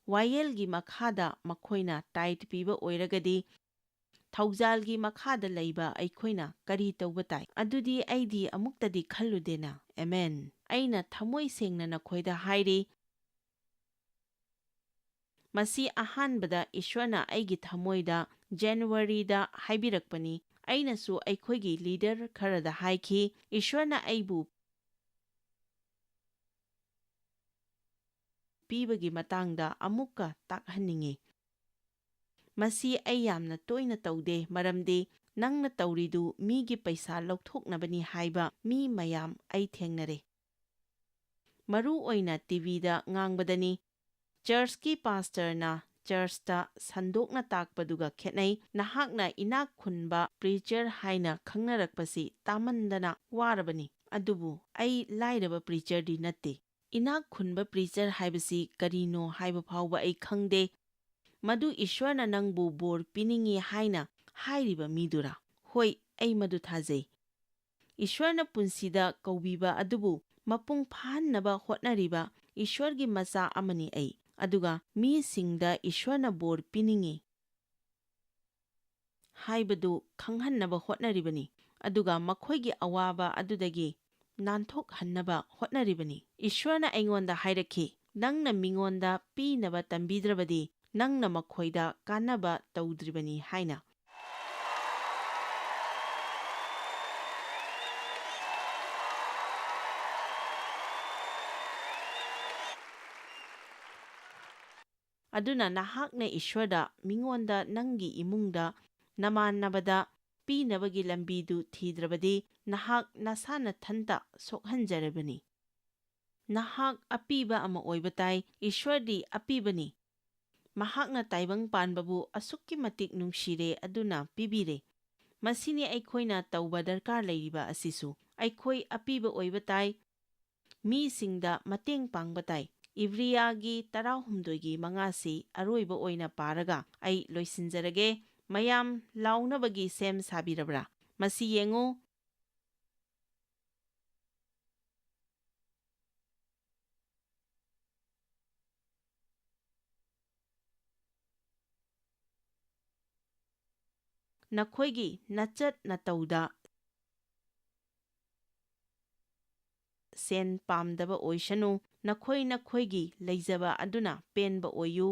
ꯋꯥꯌꯦꯜꯒꯤ ꯃꯈꯥꯗ ꯃꯈꯣꯏꯅ ꯇꯥꯏꯠ ꯄꯤꯕ ꯑꯣꯏꯔꯒꯗꯤ, ꯊꯧꯖꯥꯜꯒꯤ ꯃꯈꯥꯗ ꯂꯩꯕ ꯑꯩꯈꯣꯏꯅ ꯀꯔꯤ ꯇꯧꯕ ꯇꯥꯏ? ꯑꯗꯨꯗꯤ ꯑꯩꯗꯤ ꯑꯃꯨꯛꯇꯗꯤ ꯈꯜꯂꯨꯗꯦꯅ꯫ ꯑꯦꯃꯦꯟ꯫ ꯑꯩꯅ ꯊꯃꯣꯏ ꯁꯦꯡꯅ ꯅꯈꯣꯏꯗ ꯍꯥꯏꯔꯤ, ꯃꯁꯤ ꯑꯍꯥꯟꯕꯗ ꯏꯁ꯭ꯋꯔꯅ ꯑꯩꯒꯤ ꯊꯃꯣꯏꯗ ꯖꯅꯋꯥꯔꯤꯗ ꯍꯥꯏꯕꯤꯔꯛꯄꯅꯤ꯫ ꯑꯩꯅꯁꯨ ꯑꯩꯈꯣꯏꯒꯤ ꯂꯤꯗꯔ ꯈꯔꯗ ꯍꯥꯏꯈꯤ, ꯏꯁ꯭ꯋꯔꯅ ꯑꯩꯕꯨ ꯄꯤꯕꯒꯤ ꯃꯇꯥꯡꯗ ꯑꯃꯨꯛꯀ ꯇꯥꯛꯍꯟꯅꯤꯡꯏ꯫ ꯃꯁꯤ ꯑꯩ ꯌꯥꯝꯅ ꯇꯣꯏꯅ ꯇꯧꯗꯦ, ꯃꯔꯝꯗꯤ ꯅꯪꯅ ꯇꯧꯔꯤꯗꯨ ꯃꯤꯒꯤ ꯄꯩꯁꯥ ꯂꯧꯊꯣꯛꯅꯕꯅꯤ ꯍꯥꯏꯕ ꯃꯤ ꯃꯌꯥꯝ ꯑꯩ ꯊꯦꯡꯅꯔꯦ꯫ ꯃꯔꯨ ꯑꯣꯏꯅ ꯇꯤꯚꯤꯗ ꯉꯥꯡꯕꯗꯅꯤ꯫ ꯆꯔꯆꯀꯤ ꯄꯥꯁꯇꯔꯅ ꯆꯔꯆꯇ ꯁꯟꯗꯣꯛꯅ ꯇꯥꯛꯄꯗꯨꯒ ꯈꯦꯠꯅꯩ꯫ ꯅꯍꯥꯛꯅ ꯏꯅꯥꯛ ꯈꯨꯟꯕ ꯄ꯭ꯔꯤꯆꯔ ꯍꯥꯏꯅ ꯈꯪꯅꯔꯛꯄꯁꯤ ꯇꯥꯃꯟꯗꯅ ꯋꯥꯔꯕꯅꯤ꯫ ꯑꯗꯨꯕꯨ ꯑꯩ ꯂꯥꯏꯔꯕ ꯄ꯭ꯔꯤꯆꯔꯗꯤ ꯅꯠꯇꯦ꯫ ꯏꯅꯥꯛ ꯈꯨꯟꯕ ꯄ꯭ꯔꯤꯆꯔ ꯍꯥꯏꯕꯁꯤ ꯀꯔꯤꯅꯣ ꯍꯥꯏꯕ ꯐꯥꯎꯕ ꯑꯩ ꯈꯪꯗꯦ꯫ ꯃꯗꯨ ꯏꯁ꯭ꯋꯔꯅ ꯅꯪꯕꯨ ꯕꯣꯔ ꯄꯤꯅꯤꯡꯏ ꯍꯥꯏꯅ ꯍꯥꯏꯔꯤꯕ ꯃꯤꯗꯨꯔꯥ? ꯍꯣꯏ, ꯑꯩ ꯃꯗꯨ ꯊꯥꯖꯩ꯫ ꯏꯁ꯭ꯋꯔꯅ ꯄꯨꯟꯁꯤꯗ ꯀꯧꯕꯤꯕ ꯑꯗꯨꯕꯨ ꯃꯄꯨꯡ ꯐꯥꯍꯟꯅꯕ ꯍꯣꯠꯅꯔꯤꯕ ꯏꯁ꯭ꯋꯔꯒꯤ ꯃꯆꯥ ꯑꯃꯅꯤ ꯑꯩ꯫ ꯑꯗꯨꯒ ꯃꯤꯁꯤꯡꯗ ꯏꯁ꯭ꯋꯔꯅ ꯕꯣꯔ ꯄꯤꯅꯤꯡꯏ ꯍꯥꯏꯕꯗꯨ ꯈꯪꯍꯟꯅꯕ ꯍꯣꯠꯅꯔꯤꯕꯅꯤ, ꯑꯗꯨꯒ ꯃꯈꯣꯏꯒꯤ ꯑꯋꯥꯕ ꯑꯗꯨꯗꯒꯤ ꯅꯥꯟꯊꯣꯛꯍꯟꯅꯕ ꯍꯣꯠꯅꯔꯤꯕꯅꯤ꯫ ꯏꯁ꯭ꯋꯔꯅ ꯑꯩꯉꯣꯟꯗ ꯍꯥꯏꯔꯛꯈꯤ, "ꯅꯪꯅ ꯃꯤꯉꯣꯟꯗ ꯄꯤꯅꯕ ꯇꯝꯕꯤꯗ꯭ꯔꯕꯗꯤ, ꯅꯪꯅ ꯃꯈꯣꯏꯗ ꯀꯥꯟꯅꯕ ꯇꯧꯗ꯭ꯔꯤꯕꯅꯤ" ꯍꯥꯏꯅ꯫ ꯑꯗꯨꯅ ꯅꯍꯥꯛꯅ ꯏꯁ꯭ꯋꯔꯗ, ꯃꯤꯉꯣꯟꯗ, ꯅꯪꯒꯤ ꯏꯃꯨꯡꯗ, ꯅꯃꯥꯟꯅꯕꯗ, ꯄꯤꯅꯕꯒꯤ ꯂꯝꯕꯤꯗꯨ ꯊꯤꯗ꯭ꯔꯕꯗꯤ ꯅꯍꯥꯛ ꯅꯁꯥ ꯅꯊꯟꯇ ꯁꯣꯛꯍꯟꯖꯔꯕꯅꯤ꯫ ꯅꯍꯥꯛ ꯑꯄꯤꯕ ꯑꯃ ꯑꯣꯏꯕ ꯇꯥꯏ, ꯏꯁ꯭ꯋꯔꯗꯤ ꯑꯄꯤꯕꯅꯤ꯫ ꯃꯍꯥꯛꯅ ꯇꯥꯏꯕꯪ ꯄꯥꯟꯕꯕꯨ ꯑꯁꯨꯛꯀꯤ ꯃꯇꯤꯛ ꯅꯨꯡꯁꯤꯔꯦ ꯑꯗꯨꯅ ꯄꯤꯕꯤꯔꯦ꯫ ꯃꯁꯤꯅꯤ ꯑꯩꯈꯣꯏꯅ ꯇꯧꯕ ꯗꯔꯀꯥꯔ ꯂꯩꯔꯤꯕ ꯑꯁꯤꯁꯨ꯫ ꯑꯩꯈꯣꯏ ꯑꯄꯤꯕ ꯑꯣꯏꯕ ꯇꯥꯏ꯫ ꯃꯤꯁꯤꯡꯗ ꯃꯇꯦꯡ ꯄꯥꯡꯕ ꯇꯥꯏ꯫ ꯏꯕ꯭ꯔꯤꯌꯥꯒꯤ ꯇꯔꯥꯍꯨꯝꯗꯣꯏꯒꯤ ꯃꯉꯥꯁꯤ ꯑꯔꯣꯏꯕ ꯑꯣꯏꯅ ꯄꯥꯔꯒ ꯑꯩ ꯂꯣꯏꯁꯤꯟꯖꯔꯒꯦ꯫ ꯃꯌꯥꯝ ꯂꯥꯎꯅꯕꯒꯤ ꯁꯦꯝ ꯁꯥꯕꯤꯔꯕ꯭ꯔꯥ? ꯃꯁꯤ ꯌꯦꯡꯉꯨ꯫ ꯅꯈꯣꯏꯒꯤ ꯅꯆꯠ ꯅꯇꯧꯗ ꯁꯦꯟ ꯄꯥꯝꯗꯕ ꯑꯣꯏꯁꯅꯨ, ꯅꯈꯣꯏ ꯅꯈꯣꯏꯒꯤ ꯂꯩꯖꯕ ꯑꯗꯨꯅ ꯄꯦꯟꯕ ꯑꯣꯏꯌꯨ꯫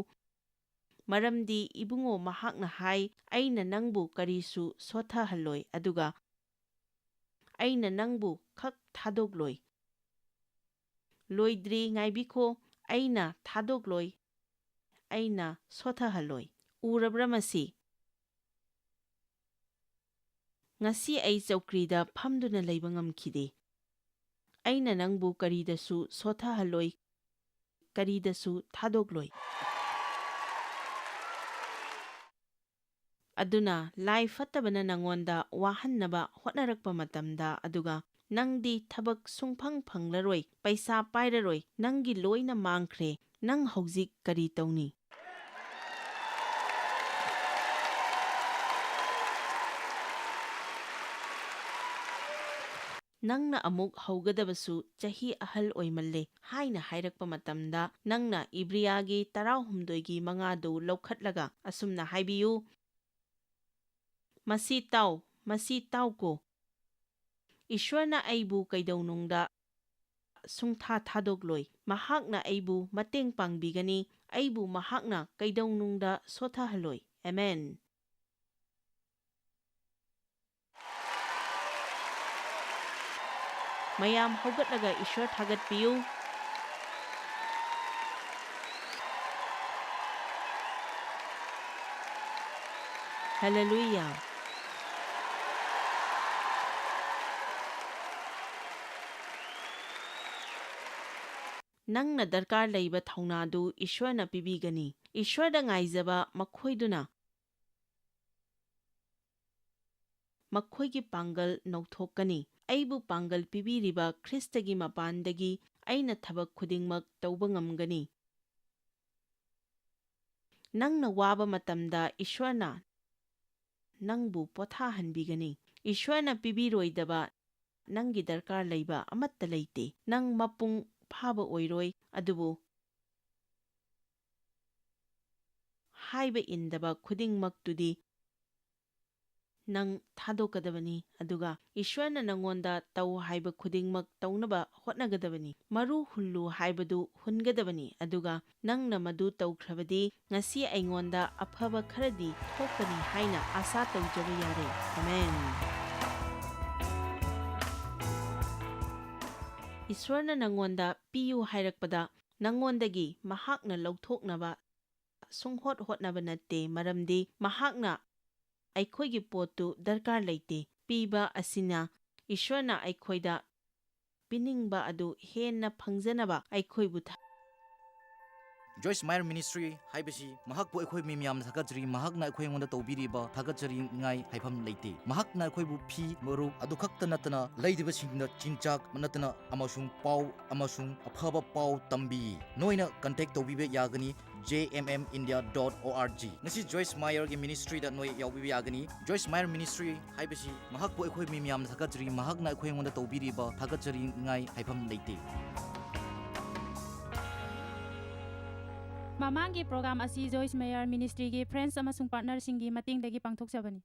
ꯃꯔꯝꯗꯤ ꯏꯕꯨꯡꯉꯣ ꯃꯍꯥꯛꯅ ꯍꯥꯏ, "ꯑꯩꯅ ꯅꯪꯕꯨ ꯀꯔꯤꯁꯨ ꯁꯣꯊꯍꯜꯂꯣꯏ, ꯑꯗꯨꯒ ꯑꯩꯅ ꯅꯪꯕꯨ ꯈꯛ ꯊꯥꯗꯣꯛꯂꯣꯏ꯫ ꯂꯣꯏꯗ꯭ꯔꯤ, ꯉꯥꯏꯕꯤꯈꯣ, ꯑꯩꯅ ꯊꯥꯗꯣꯛꯂꯣꯏ, ꯑꯩꯅ ꯁꯣꯊꯍꯜꯂꯣꯏ꯫" ꯎꯔꯕ꯭ꯔꯥ ꯃꯁꯤ? ꯉꯁꯤ ꯑꯩ ꯆꯧꯀ꯭ꯔꯤꯗ ꯐꯝꯗꯨꯅ ꯂꯩꯕ ꯉꯝꯈꯤꯗꯦ꯫ ꯑꯩꯅ ꯅꯪꯕꯨ ꯀꯔꯤꯗꯁꯨ ꯁꯣꯊꯍꯜꯂꯣꯏ, ꯀꯔꯤꯗꯁꯨ ꯊꯥꯗꯣꯛꯂꯣꯏ꯫ ꯑꯗꯨꯅ ꯂꯥꯏ ꯐꯠꯇꯕꯅ ꯅꯉꯣꯟꯗ ꯋꯥꯍꯟꯅꯕ ꯍꯣꯠꯅꯔꯛꯄ ꯃꯇꯝꯗ, ꯑꯗꯨꯒ ꯅꯪꯗꯤ ꯊꯕꯛ ꯁꯨꯡꯐꯪ ꯐꯪꯂꯔꯣꯏ, ꯄꯩꯁꯥ ꯄꯥꯏꯔꯔꯣꯏ, ꯅꯪꯒꯤ ꯂꯣꯏꯅ ꯃꯥꯡꯈ꯭ꯔꯦ, ꯅꯪ ꯍꯧꯖꯤꯛ ꯀꯔꯤ ꯇꯧꯅꯤ? ꯅꯪꯅ ꯑꯃꯨꯛ ꯍꯧꯒꯗꯕꯁꯨ ꯆꯍꯤ ꯑꯍꯜ ꯑꯣꯏꯃꯜꯂꯦ ꯍꯥꯏꯅ ꯍꯥꯏꯔꯛꯄ ꯃꯇꯝꯗ, ꯅꯪꯅ ꯏꯕ꯭ꯔꯤꯌꯥꯒꯤ ꯇꯔꯥꯍꯨꯝꯗꯣꯏꯒꯤ ꯃꯉꯥꯗꯨ ꯂꯧꯈꯠꯂꯒ ꯑꯁꯨꯝꯅ ꯍꯥꯏꯕꯤꯌꯨ, "ꯃꯁꯤ ꯇꯥꯎ, ꯃꯁꯤ ꯇꯥꯎꯀꯣ꯫ ꯏꯁ꯭ꯋꯔꯅ ꯑꯩꯕꯨ ꯀꯩꯗꯧꯅꯨꯡꯗ ꯁꯨꯡꯊꯥ ꯊꯥꯗꯣꯛꯂꯣꯏ꯫ ꯃꯍꯥꯛꯅ ꯑꯩꯕꯨ ꯃꯇꯦꯡ ꯄꯥꯡꯕꯤꯒꯅꯤ, ꯑꯩꯕꯨ ꯃꯍꯥꯛꯅ ꯀꯩꯗꯧꯅꯨꯡꯗ ꯁꯣꯊꯍꯜꯂꯣꯏ꯫" ꯑꯦꯃꯦꯟ꯫ ꯃꯌꯥꯝ ꯍꯧꯒꯠꯂꯒ ꯏꯁ꯭ꯋꯔ ꯊꯥꯒꯠꯄꯤꯌꯨ꯫ ꯍꯜꯂꯦꯂꯨꯌꯥ꯫ ꯅꯪꯅ ꯗꯔꯀꯥꯔ ꯂꯩꯕ ꯊꯧꯅꯥꯗꯨ ꯏꯁ꯭ꯋꯔꯅ ꯄꯤꯕꯤꯒꯅꯤ꯫ ꯏꯁ꯭ꯋꯔꯗ ꯉꯥꯏꯖꯕ ꯃꯈꯣꯏꯗꯨꯅ ꯃꯈꯣꯏꯒꯤ ꯄꯥꯡꯒꯜ ꯅꯧꯊꯣꯛꯀꯅꯤ꯫ ꯑꯩꯕꯨ ꯄꯥꯡꯒꯜ ꯄꯤꯕꯤꯔꯤꯕ ꯈ꯭ꯔꯤꯁꯇꯒꯤ ꯃꯄꯥꯟꯗꯒꯤ ꯑꯩꯅ ꯊꯕꯛ ꯈꯨꯗꯤꯡꯃꯛ ꯇꯧꯕ ꯉꯝꯒꯅꯤ꯫ ꯅꯪꯅ ꯋꯥꯕ ꯃꯇꯝꯗ ꯏꯁ꯭ꯋꯔꯅ ꯅꯪꯕꯨ ꯄꯣꯊꯥꯍꯟꯕꯤꯒꯅꯤ꯫ ꯏꯁ꯭ꯋꯔꯅ ꯄꯤꯕꯤꯔꯣꯏꯗꯕ ꯅꯪꯒꯤ ꯗꯔꯀꯥꯔ ꯂꯩꯕ ꯑꯃꯠꯇ ꯂꯩꯇꯦ꯫ ꯅꯪ ꯃꯄꯨꯡ ꯐꯥꯕ ꯑꯣꯏꯔꯣꯏ, ꯑꯗꯨꯕꯨ ꯍꯥꯏꯕ ꯏꯟꯗꯕ ꯈꯨꯗꯤꯡꯃꯛꯇꯨꯗꯤ ꯅꯪ ꯊꯥꯗꯣꯛꯀꯗꯕꯅꯤ, ꯑꯗꯨꯒ ꯏꯁ꯭ꯋꯔꯅ ꯅꯪꯉꯣꯟꯗ ꯇꯧ ꯍꯥꯏꯕ ꯈꯨꯗꯤꯡꯃꯛ ꯇꯧꯅꯕ ꯍꯣꯠꯅꯒꯗꯕꯅꯤ꯫ ꯃꯔꯨ ꯍꯨꯜꯂꯨ ꯍꯥꯏꯕꯗꯨ ꯍꯨꯟꯒꯗꯕꯅꯤ, ꯑꯗꯨꯒ ꯅꯪꯅ ꯃꯗꯨ ꯇꯧꯈ꯭ꯔꯕꯗꯤ ꯉꯁꯤ ꯑꯩꯉꯣꯟꯗ ꯑꯐꯕ ꯈꯔꯗꯤ ꯊꯣꯛꯀꯅꯤ ꯍꯥꯏꯅ ꯑꯥꯁꯥ ꯇꯧꯖꯕ ꯌꯥꯔꯦ꯫ ꯑꯃꯦꯟ꯫ ꯏꯁ꯭ꯋꯔꯅ ꯅꯪꯉꯣꯟꯗ ꯄꯤꯌꯨ ꯍꯥꯏꯔꯛꯄꯗ ꯅꯪꯉꯣꯟꯗꯒꯤ ꯃꯍꯥꯛꯅ ꯂꯧꯊꯣꯛꯅꯕ ꯁꯨꯡꯍꯣꯠ ꯍꯣꯠꯅꯕ ꯅꯠꯇꯦ, ꯃꯔꯝꯗꯤ ꯃꯍꯥꯛꯅ ꯑꯩꯈꯣꯏꯒꯤ ꯄꯣꯠꯇꯨ ꯗꯔꯀꯥꯔ ꯂꯩꯇꯦ꯫ ꯄꯤꯕ ꯑꯁꯤꯅ ꯏꯁ꯭ꯋꯔꯅ ꯑꯩꯈꯣꯏꯗ ꯄꯤꯅꯤꯡꯕ ꯑꯗꯨ ꯍꯦꯟꯅ ꯐꯪꯖꯅꯕ ꯑꯩꯈꯣꯏꯕꯨ ꯊ- Joyce Meyer Ministry ꯍꯥꯏꯕꯁꯤ ꯃꯍꯥꯛꯄꯨ ꯑꯩꯈꯣꯏ ꯃꯤ ꯃꯌꯥꯝꯅ ꯊꯥꯒꯠꯆꯔꯤ꯫ ꯃꯍꯥꯛꯅ ꯑꯩꯈꯣꯏ ꯑꯩꯉꯣꯟꯗ ꯇꯧꯕꯤꯔꯤꯕ ꯊꯥꯒꯠꯆꯔꯤꯉꯥꯏ ꯍꯥꯏꯐꯝ ꯂꯩꯇꯦ꯫ ꯃꯍꯥꯛꯅ ꯑꯩꯈꯣꯏꯕꯨ ꯐꯤ, ꯃꯔꯨꯞ ꯑꯗꯨ ꯈꯛꯇ ꯅꯠꯇꯅ ꯂꯩꯔꯤꯕꯁꯤꯡꯗ ꯆꯤꯟꯖꯥꯛ ꯅꯠꯇꯅ ꯑꯃꯁꯨꯡ ꯄꯥꯎ ꯑꯃꯁꯨꯡ ꯑꯐꯕ ꯄꯥꯎ ꯇꯝꯕꯤ꯫ ꯅꯣꯏꯅ contact ꯇꯧꯕꯤꯕ ꯌꯥꯒꯅꯤ J M M India dot O R G꯫ ꯉꯁꯤ Joyce Meyer ꯒꯤ ministry ꯗ ꯅꯣꯏ ꯌꯥꯎꯕꯤꯕ ꯌꯥꯒꯅꯤ꯫ Joyce Meyer Ministry ꯍꯥꯏꯕꯁꯤ ꯃꯍꯥꯛꯄꯨ ꯑꯩꯈꯣꯏ ꯃꯤ ꯃꯌꯥꯝꯅ ꯊꯥꯒꯠꯆꯔꯤ꯫ ꯃꯍꯥꯛꯅ ꯑꯩꯈꯣꯏ ꯑꯩꯉꯣꯟꯗ ꯇꯧꯕꯤꯔꯤꯕ ꯊꯥꯒꯠꯆꯔꯤꯉꯥꯏ ꯍꯥꯏꯐꯝ ꯂꯩꯇꯦ꯫ ꯃꯃꯥꯡꯒꯤ program ꯑꯁꯤ Joyce Meyer Ministry ꯒꯤ friends ꯑꯃꯁꯨꯡ partner ꯁꯤꯡꯒꯤ ꯃꯇꯦꯡꯗꯒꯤ ꯄꯥꯡꯊꯣꯛꯆꯕꯅꯤ꯫